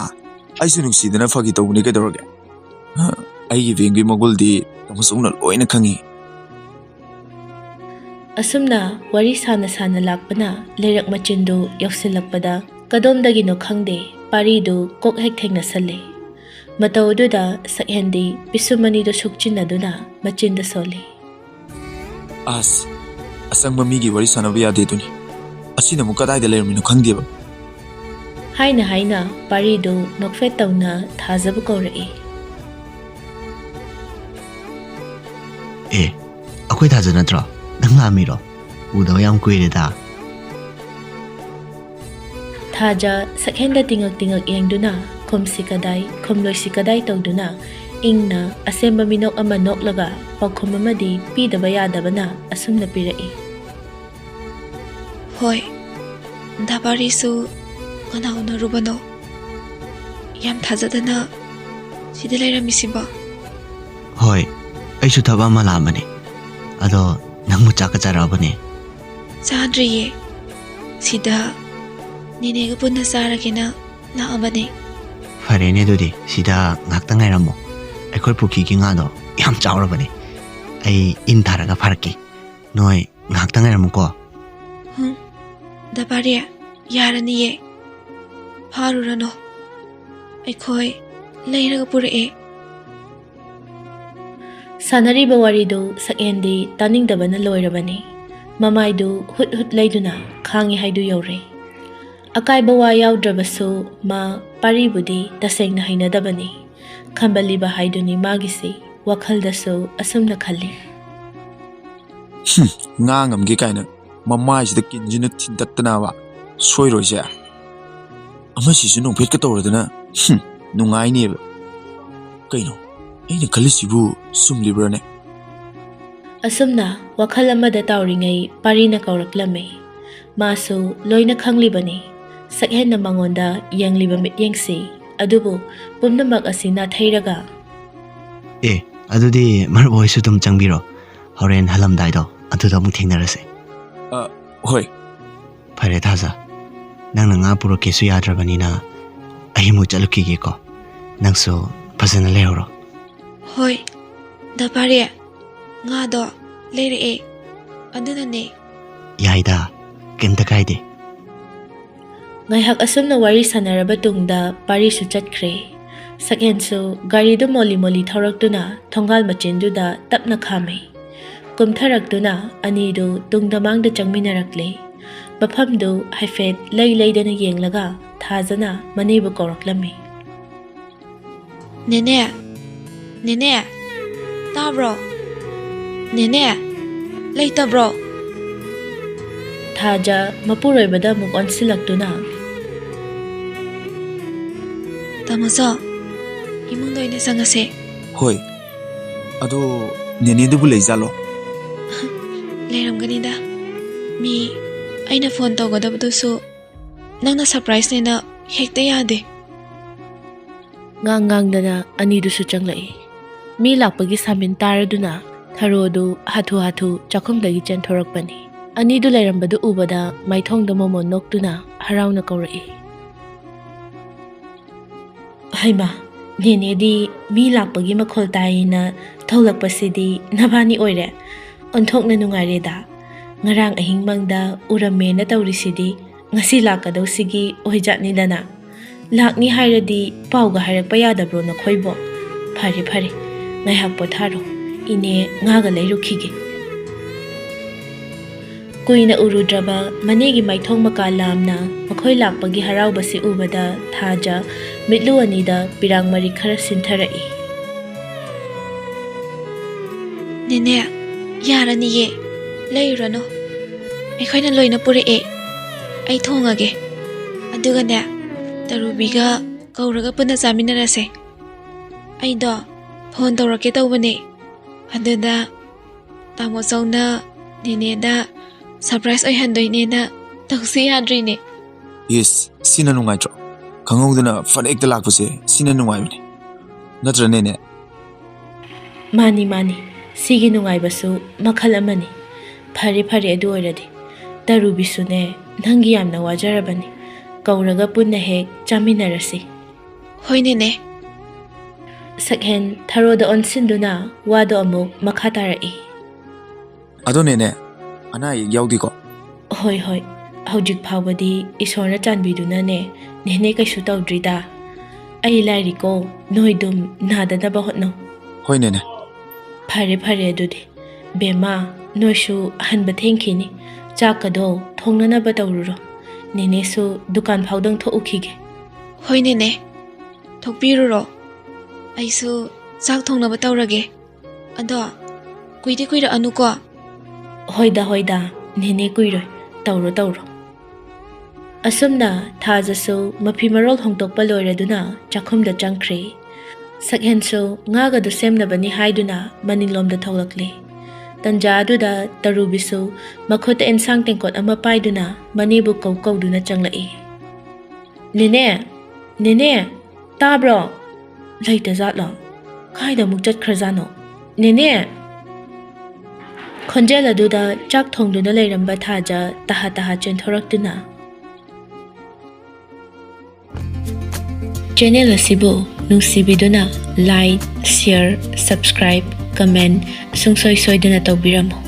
ꯑꯩꯁꯨ ꯅꯨꯡꯁꯤꯗꯅ ꯐꯥꯒꯤ ꯇꯧꯕꯅꯤ ꯀꯩꯗꯧꯔꯒꯦ꯫ ꯑꯩꯒꯤ ꯕꯦꯝꯒꯤ ꯃꯒꯨꯜꯗꯤ ꯇꯥꯃꯣꯆꯧꯅ ꯂꯣꯏꯅ ꯈꯪꯉꯤ꯫ ꯑꯁꯨꯝꯅ ꯋꯥꯔꯤ ꯁꯥꯅ ꯁꯥꯅ ꯂꯥꯛꯄꯅ ꯂꯩꯔꯛ ꯃꯆꯤꯟꯗꯨ ꯌꯧꯁꯤꯜꯂꯛꯄꯗ ꯀꯗꯣꯝꯗꯒꯤꯅꯣ ꯈꯪꯗꯦ ꯄꯥꯔꯤꯗꯨ ꯀꯣꯛ ꯍꯦꯛ ꯊꯦꯡꯅꯁꯜꯂꯦ꯫ ꯃꯇꯧ ꯑꯗꯨꯗ ꯁꯛꯍꯦꯟꯗꯤ ꯄꯤꯁꯨꯝ ꯑꯅꯤꯗꯨ ꯁꯨꯛꯆꯤꯟꯅꯗꯨꯅ ꯃꯆꯤꯟꯗ ꯁꯣꯜꯂꯤ꯫ ꯑꯁ, ꯑꯆꯪꯕ ꯃꯤꯒꯤ ꯋꯥꯔꯤ ꯁꯥꯟꯅꯕ ꯌꯥꯗꯦ ꯑꯗꯨꯅꯤ꯫ ꯑꯁꯤꯅ ꯑꯃꯨꯛ ꯀꯗꯥꯏꯗ ꯂꯩꯔꯝꯃꯤꯅꯣ ꯈꯪꯗꯦꯕ꯫ ꯍꯥꯏꯅ ꯍꯥꯏꯅ ꯄꯥꯔꯤꯗꯨ ꯅꯣꯛꯐꯦꯠ ꯇꯧꯅ ꯊꯥꯖꯕꯨ ꯀꯧꯔꯛꯏ꯫ ꯑꯦ, ꯑꯩꯈꯣꯏ ꯊꯥꯖ ꯅꯠꯇ꯭ꯔꯣ? ꯅꯪ ꯂꯥꯛꯑꯝꯃꯤꯔꯣ? ꯎꯗꯕ ꯌꯥꯝ ꯀꯨꯏꯔꯦꯗ꯫ ꯊꯥꯖ ꯁꯛꯍꯦꯟꯗ ꯇꯤꯉꯛ ꯇꯤꯉꯛ ꯌꯦꯡꯗꯨꯅ ꯈꯨꯝꯁꯤ ꯀꯗꯥꯏ ꯈꯨꯝꯂꯣꯏꯁꯤ ꯀꯗꯥꯏ ꯇꯧꯗꯨꯅ ꯏꯪꯅ ꯑꯁꯦꯝꯕ ꯃꯤꯅꯣꯛ ꯑꯃ ꯅꯣꯛꯂꯒ ꯄꯥꯎꯈꯨꯝ ꯑꯃꯗꯤ ꯄꯤꯗꯕ ꯌꯥꯗꯕꯅ ꯑꯁꯨꯝꯅ ꯄꯤꯔꯛꯏ꯫ ꯍꯣꯏ, ꯗꯥ ꯄꯥꯔꯤꯁꯨ ꯀꯅꯥ ꯎꯅꯔꯨꯕꯅꯣ? ꯌꯥꯝ ꯊꯥꯖꯗꯅ ꯁꯤꯗ ꯂꯩꯔꯝꯃꯤꯁꯤꯕꯣ? ꯍꯣꯏ, ꯑꯩꯁꯨ ꯊꯕꯛ ꯑꯃ ꯂꯥꯛꯑꯝꯕꯅꯦ꯫ ꯑꯗꯣ ꯅꯪꯕꯨ ꯆꯥꯛꯀ ꯆꯥꯔꯛꯑꯕꯅꯦ? ꯆꯥꯗ꯭ꯔꯤꯌꯦ꯫ ꯁꯤꯗ ꯅꯦꯅꯦꯒ ꯄꯨꯟꯅ ꯆꯥꯔꯒꯦꯅ ꯂꯥꯛꯑꯕꯅꯦ꯫ ꯐꯔꯦꯅꯦ, ꯑꯗꯨꯗꯤ ꯁꯤꯗ ꯉꯥꯛꯇ ꯉꯥꯏꯔꯝꯃꯣ꯫ ꯑꯩꯈꯣꯏ ꯄꯨꯈ꯭ꯔꯤꯒꯤ ꯉꯥꯗꯣ ꯌꯥꯝ ꯆꯥꯎꯔꯕꯅꯦ꯫ ꯑꯩ ꯏꯟ ꯊꯥꯔꯒ ꯐꯥꯔꯛꯀꯦ꯫ ꯅꯣꯏ ꯉꯥꯏꯍꯥꯛꯇꯪ ꯉꯥꯏꯔꯝꯃꯨꯀꯣ꯫ ꯍꯨꯝ, ꯗꯥ ꯄꯥꯔꯤ, ꯌꯥꯔꯅꯤꯌꯦ꯫ ꯐꯥꯔꯨꯔꯅꯨ꯫ ꯑꯩꯈꯣꯏ ꯂꯩꯔꯒ ꯄꯨꯔꯛꯑꯦ꯫ ꯁꯥꯟꯅꯔꯤꯕ ꯋꯥꯔꯤꯗꯨ ꯁꯛꯍꯦꯟꯗꯤ ꯇꯥꯅꯤꯡꯗꯕꯅ ꯂꯣꯏꯔꯕꯅꯤ꯫ ꯃꯃꯥꯏꯗꯨ ꯍꯨꯠ ꯍꯨꯠ ꯂꯩꯗꯨꯅ ꯈꯥꯡꯉꯤ ꯍꯥꯏꯗꯨ ꯌꯧꯔꯦ꯫ ꯑꯀꯥꯏꯕ ꯋꯥ ꯌꯥꯎꯗ꯭ꯔꯕꯁꯨ ꯃꯥ ꯄꯥꯔꯤꯕꯨꯗꯤ ꯇꯁꯦꯡꯅ ꯍꯩꯅꯗꯕꯅꯤ꯫ ꯈꯝꯕꯜꯂꯤꯕ ꯍꯥꯏꯗꯨꯅꯤ ꯃꯥꯒꯤꯁꯤ꯫ ꯋꯥꯈꯜꯗꯁꯨ ꯑꯁꯨꯝꯅ ꯈꯜꯂꯤ꯫ ꯍꯨꯝ, ꯉꯥ ꯉꯝꯒꯦ ꯀꯥꯏꯅ ꯃꯃꯥꯏꯁꯤꯗ ꯀꯤꯟꯁꯤꯅ ꯊꯤꯟꯇꯠꯇꯅꯕ ꯁꯣꯏꯔꯣꯏꯁꯦ꯫ ꯑꯃꯁꯤꯁꯨ ꯅꯣꯡꯐꯦꯠꯀ ꯇꯧꯔꯗꯅ, ꯍꯨꯝ, ꯅꯨꯡꯉꯥꯏꯅꯦꯕ꯫ ꯀꯩꯅꯣ, ꯑꯩꯅ ꯈꯜꯂꯤꯁꯤꯕꯨ ꯆꯨꯝꯂꯤꯕ꯭ꯔꯥꯅꯦ? ꯑꯁꯨꯝꯅ ꯋꯥꯈꯜ ꯑꯃꯗ ꯇꯥꯎꯔꯤꯉꯩ ꯄꯥꯔꯤꯅ ꯀꯧꯔꯛꯂꯝꯃꯤ꯫ ꯃꯥꯁꯨ ꯂꯣꯏꯅ ꯈꯪꯂꯤꯕꯅꯤ ꯁꯛꯍꯦꯟꯅ ꯃꯉꯣꯟꯗ ꯌꯦꯡꯂꯤꯕ ꯃꯤꯠꯌꯦꯡꯁꯤ꯫ ꯑꯗꯨꯕꯨ ꯄꯨꯝꯅꯃꯛ ꯑꯁꯤ ꯅꯥꯊꯩꯔꯒ, ꯑꯦ, ꯑꯗꯨꯗꯤ ꯃꯔꯨꯞ ꯍꯣꯏꯁꯨ ꯑꯗꯨꯝ ꯆꯪꯕꯤꯔꯣ꯫ ꯍꯣꯔꯦꯟ ꯍꯜꯂꯝꯗꯥꯏꯗꯣ ꯑꯗꯨꯗ ꯑꯃꯨꯛ ꯊꯦꯡꯅꯔꯁꯦ꯫ ꯍꯣꯏ꯫ ꯐꯔꯦ ꯊꯥꯖ, ꯅꯪꯅ ꯉꯥ ꯄꯨꯔꯛꯀꯦꯁꯨ ꯌꯥꯗ꯭ꯔꯕꯅꯤꯅ ꯑꯩ ꯑꯃꯨꯛ ꯆꯠꯂꯨꯈꯤꯒꯦꯀꯣ꯫ ꯅꯪꯁꯨ ꯐꯖꯅ ꯂꯩꯍꯧꯔꯣ꯫ ꯍꯣꯏ꯫ ꯗꯥ ꯄꯥꯔꯤ, ꯉꯥꯗꯣ ꯂꯩꯔꯛꯑꯦ꯫ ꯑꯗꯨꯅꯅꯦ꯫ ꯌꯥꯏꯗ, ꯀꯩꯝꯇ ꯀꯥꯏꯗꯦ꯫ ꯉꯥꯏꯍꯥꯛ ꯑꯁꯨꯝꯅ ꯋꯥꯔꯤ ꯁꯥꯟꯅꯔꯕ ꯇꯨꯡꯗ ꯄꯥꯔꯤꯁꯨ ꯆꯠꯈ꯭ꯔꯦ꯫ ꯁꯛꯍꯦꯟꯁꯨ ꯒꯥꯔꯤꯗꯨ ꯃꯣꯂꯤ ꯃꯣꯂꯤ ꯊꯧꯔꯛꯇꯨꯅ ꯊꯣꯡꯒꯥꯜ ꯃꯆꯤꯟꯗꯨꯗ ꯇꯞꯅ ꯈꯥꯝꯃꯦ꯫ ꯀꯨꯝꯊꯔꯛꯇꯨꯅ ꯑꯅꯤꯗꯨ ꯇꯨꯡꯗ ꯃꯥꯡꯗ ꯆꯪꯃꯤꯟꯅꯔꯛꯂꯦ꯫ ꯃꯐꯝꯗꯨ ꯍꯥꯏꯐꯦꯠ ꯂꯩ ꯂꯩꯗꯅ ꯌꯦꯡꯂꯒ ꯊꯥꯖꯅ ꯃꯅꯦꯕꯨ ꯀꯧꯔꯛꯂꯝꯃꯤ꯫ ꯅꯦꯅꯦ, ꯅꯦꯅꯦ, ꯇꯥꯕ꯭ꯔꯣ? ꯅꯦꯅꯦ, ꯂꯩꯇꯕ꯭ꯔꯣ? ꯊꯥꯖ ꯃꯄꯨꯔꯣꯏꯕꯗ ꯑꯃꯨꯛ ꯑꯣꯟꯁꯤꯜꯂꯛꯇꯨꯅ, ꯇꯥꯃꯣꯆꯧ, ꯏꯃꯨꯡꯗ ꯑꯣꯏꯅ ꯆꯪꯉꯁꯦ꯫ ꯍꯣꯏ꯫ ꯑꯗꯣ ꯅꯦꯅꯦꯗꯨꯕꯨ ꯂꯩꯖꯥꯠꯂꯣ? ꯂꯩꯔꯝꯒꯅꯤꯗ꯫ ꯃꯤ ꯑꯩꯅ ꯐꯣꯟ ꯇꯧꯒꯗꯕꯗꯨꯁꯨ ꯅꯪꯅ ꯁꯔꯄ꯭ꯔꯥꯏꯖꯅꯦꯅ ꯍꯦꯛꯇ ꯌꯥꯗꯦ꯫ ꯉꯥꯡ ꯉꯥꯡꯗꯅ ꯑꯅꯤꯗꯨꯁꯨ ꯆꯪꯂꯛꯏ꯫ ꯃꯤ ꯂꯥꯛꯄꯒꯤ ꯁꯥꯃꯤꯟ ꯇꯥꯔꯗꯨꯅ ꯊꯔꯣꯗꯨ ꯍꯥꯊꯨ ꯍꯥꯊꯨ ꯆꯥꯛꯈꯨꯝꯗꯒꯤ ꯆꯦꯟꯊꯣꯔꯛꯄꯅꯤ꯫ ꯑꯅꯤꯗꯨ ꯂꯩꯔꯝꯕꯗꯨ ꯎꯕꯗ ꯃꯥꯏꯊꯣꯡꯗ ꯃꯣꯃꯣꯟ ꯅꯣꯛꯇꯨꯅ ꯍꯔꯥꯎꯅ ꯀꯧꯔꯛꯏ꯫ ꯍꯩꯃꯥ, ꯅꯦꯅꯦꯗꯤ ꯃꯤ ꯂꯥꯛꯄꯒꯤ ꯃꯈꯣꯜ ꯇꯥꯏꯅ ꯊꯣꯛꯂꯛꯄꯁꯤꯗꯤ ꯅꯕꯥꯅꯤ ꯑꯣꯏꯔꯦ꯫ ꯑꯣꯟꯊꯣꯛꯅ ꯅꯨꯡꯉꯥꯏꯔꯦꯗ꯫ ꯉꯔꯥꯡ ꯑꯍꯤꯡ ꯃꯪꯗ ꯎꯔꯝꯃꯦꯅ ꯇꯧꯔꯤꯁꯤꯗꯤ ꯉꯁꯤ ꯂꯥꯛꯀꯗꯧꯁꯤꯒꯤ ꯑꯣꯏꯖꯥꯠꯅꯤꯗꯅ꯫ ꯂꯥꯛꯅꯤ ꯍꯥꯏꯔꯗꯤ ꯄꯥꯎꯒ ꯍꯥꯏꯔꯛꯄ ꯌꯥꯗꯕ꯭ꯔꯣ ꯅꯈꯣꯏꯕꯣ? ꯐꯔꯦ ꯐꯔꯦ, ꯉꯥꯏꯍꯥꯛ ꯄꯣꯊꯥꯔꯣ꯫ ꯏꯅꯦ ꯉꯥꯒ ꯂꯩꯔꯨꯈꯤꯒꯦ꯫ ꯀꯨꯏꯅ ꯎꯔꯨꯗ꯭ꯔꯕ ꯃꯅꯦꯒꯤ ꯃꯥꯏꯊꯣꯡ ꯃꯀꯥ ꯂꯥꯝꯅ ꯃꯈꯣꯏ ꯂꯥꯛꯄꯒꯤ ꯍꯔꯥꯎꯕꯁꯤ ꯎꯕꯗ ꯊꯥꯖ ꯃꯤꯠꯂꯨ ꯑꯅꯤꯗ ꯄꯤꯔꯥꯡ ꯃꯔꯤꯛ ꯈꯔ ꯁꯤꯟꯊꯔꯛꯏ꯫ ꯅꯦꯅꯦ, ꯌꯥꯔꯅꯤꯌꯦ, ꯂꯩꯔꯨꯔꯅꯨ꯫ ꯑꯩꯈꯣꯏꯅ ꯂꯣꯏꯅ ꯄꯨꯔꯛꯑꯦ꯫ ꯑꯩ ꯊꯣꯡꯉꯒꯦ꯫ ꯑꯗꯨꯒꯅꯦ, ꯇꯔꯨꯕꯤꯒ ꯀꯧꯔꯒ ꯄꯨꯟꯅ ꯆꯥꯃꯤꯟꯅꯔꯁꯦ꯫ ꯑꯩꯗꯣ ꯐꯣꯟ ꯇꯧꯔꯛꯀꯦ ꯇꯧꯕꯅꯦ꯫ ꯑꯗꯨꯗ ꯇꯥꯃꯣ ꯆꯧꯅ ꯅꯦꯅꯦꯗ ꯁꯔꯄ꯭ꯔꯥꯏꯁ ꯑꯣꯏꯍꯟꯗꯣꯏꯅꯦꯅ ꯇꯧꯁꯤ ꯌꯥꯗ꯭ꯔꯤꯅꯦ꯫ ꯏꯁ, ꯁꯤꯅ ꯅꯨꯡꯉꯥꯏꯇ꯭ꯔꯣ? ꯈꯪꯍꯧꯗꯅ ꯐꯠ ꯍꯦꯛꯇ ꯂꯥꯛꯄꯁꯦ ꯁꯤꯅ ꯅꯨꯡꯉꯥꯏꯕꯅꯦ, ꯅꯠꯇ꯭ꯔꯅꯦꯅꯦ? ꯃꯥꯅꯤ ꯃꯥꯅꯤ, ꯁꯤꯒꯤ ꯅꯨꯡꯉꯥꯏꯕꯁꯨ ꯃꯈꯜ ꯑꯃꯅꯤ꯫ ꯐꯔꯦ ꯐꯔꯦ, ꯑꯗꯨ ꯑꯣꯏꯔꯗꯤ ꯇꯔꯨꯕꯤꯁꯨꯅꯦ, ꯅꯪꯒꯤ ꯌꯥꯝꯅ ꯋꯥꯖꯔꯕꯅꯤ꯫ ꯀꯧꯔꯒ ꯄꯨꯟꯅ ꯍꯦꯛ ꯆꯥꯃꯤꯟꯅꯔꯁꯤ꯫ ꯍꯣꯏ ꯅꯦꯅꯦ꯫ ꯁꯛꯍꯦꯟ ꯊꯔꯣꯗ ꯑꯣꯟꯁꯤꯟꯗꯨꯅ ꯋꯥꯗꯣ ꯑꯃꯨꯛ ꯃꯈꯥ ꯇꯥꯔꯛꯏ꯫ ꯑꯗꯣ ꯅꯦꯅꯦ, ꯑꯅꯥ ꯑꯌꯦꯛ ꯌꯥꯎꯗꯦꯀꯣ? ꯍꯣꯏ ꯍꯣꯏ, ꯍꯧꯖꯤꯛ ꯐꯥꯎꯕꯗꯤ ꯏꯁꯣꯔꯅ ꯆꯥꯟꯕꯤꯗꯨꯅꯅꯦ, ꯅꯦꯅꯦ ꯀꯩꯁꯨ ꯇꯧꯗ꯭ꯔꯤꯗ꯫ ꯑꯩ ꯂꯥꯏꯔꯤꯀꯣ, ꯅꯣꯏꯗꯨꯝ ꯅꯥꯗꯅꯕ ꯍꯣꯠꯅꯧ꯫ ꯍꯣꯏ ꯅꯦꯅꯦ꯫ ꯐꯔꯦ ꯐꯔꯦ ꯑꯗꯨꯗꯤ꯫ ꯕꯦꯝꯃ, ꯅꯣꯏꯁꯨ ꯍꯟꯕ ꯊꯦꯡꯈꯤꯅꯤ꯫ ꯆꯥꯛꯀꯗꯣ ꯊꯣꯡꯅꯅꯕ ꯇꯧꯔꯨꯔꯣ꯫ ꯅꯦꯅꯦꯁꯨ ꯗꯨꯀꯥꯟ ꯐꯥꯎꯗꯪ ꯊꯣꯛꯎꯈꯤꯒꯦ꯫ ꯍꯣꯏ ꯅꯦꯅꯦ, ꯊꯣꯛꯄꯤꯔꯨꯔꯣ꯫ ꯑꯩꯁꯨ ꯆꯥꯛ ꯊꯣꯡꯅꯕ ꯇꯧꯔꯒꯦ꯫ ꯑꯗꯣ ꯀꯨꯏꯗꯤ ꯀꯨꯏꯔꯛꯑꯅꯨꯀꯣ꯫ ꯍꯣꯏꯗ ꯍꯣꯏꯗ, ꯅꯦꯅꯦ ꯀꯨꯏꯔꯣꯏ꯫ ꯇꯧꯔꯣ ꯇꯧꯔꯣ꯫ ꯑꯁꯨꯝꯅ ꯊꯥꯖꯁꯨ ꯃꯐꯤ ꯃꯔꯣꯜ ꯍꯣꯡꯗꯣꯛꯄ ꯂꯣꯏꯔꯗꯨꯅ ꯆꯥꯛꯈꯨꯝꯗ ꯆꯪꯈ꯭ꯔꯦ꯫ ꯁꯛꯍꯦꯟꯁꯨ ꯉꯥꯒꯗꯨ ꯁꯦꯝꯅꯕꯅꯤ ꯍꯥꯏꯗꯨꯅ ꯃꯅꯤꯡꯂꯣꯝꯗ ꯊꯣꯛꯂꯛꯂꯦ꯫ ꯇꯟꯖꯥ ꯑꯗꯨꯗ ꯇꯔꯨꯕꯤꯁꯨ ꯃꯈꯨꯠꯇ ꯑꯦꯟꯁꯥꯡ ꯇꯦꯡꯀꯣꯠ ꯑꯃ ꯄꯥꯏꯗꯨꯅ ꯃꯅꯦꯕꯨ ꯀꯧ ꯀꯧꯗꯨꯅ ꯆꯪꯂꯛꯏ꯫ "ꯅꯦꯅꯦ, ꯅꯦꯅꯦ, ꯇꯥꯕ꯭ꯔꯣ? ꯂꯩꯇꯖꯥꯠꯂꯣ? ꯀꯥꯏꯗ ꯑꯃꯨꯛ ꯆꯠꯈ꯭ꯔꯖꯥꯠꯅꯣ? ꯅꯦꯅꯦ!" ꯈꯣꯟꯖꯦꯜ ꯑꯗꯨꯗ ꯆꯥꯛ ꯊꯣꯡꯗꯨꯅ ꯂꯩꯔꯝꯕ ꯊꯥꯖ ꯇꯍꯥ ꯇꯍꯥ ꯆꯦꯟꯊꯣꯔꯛꯇꯨꯅ, ꯆꯦꯅꯦꯜ ꯑꯁꯤꯕꯨ ꯅꯨꯡꯁꯤꯕꯤꯗꯨꯅ like, share, subscribe, comment ꯁꯨꯡꯁꯣꯏ ꯁꯣꯏꯗꯅ ꯇꯧꯕꯤꯔꯝꯃꯨ꯫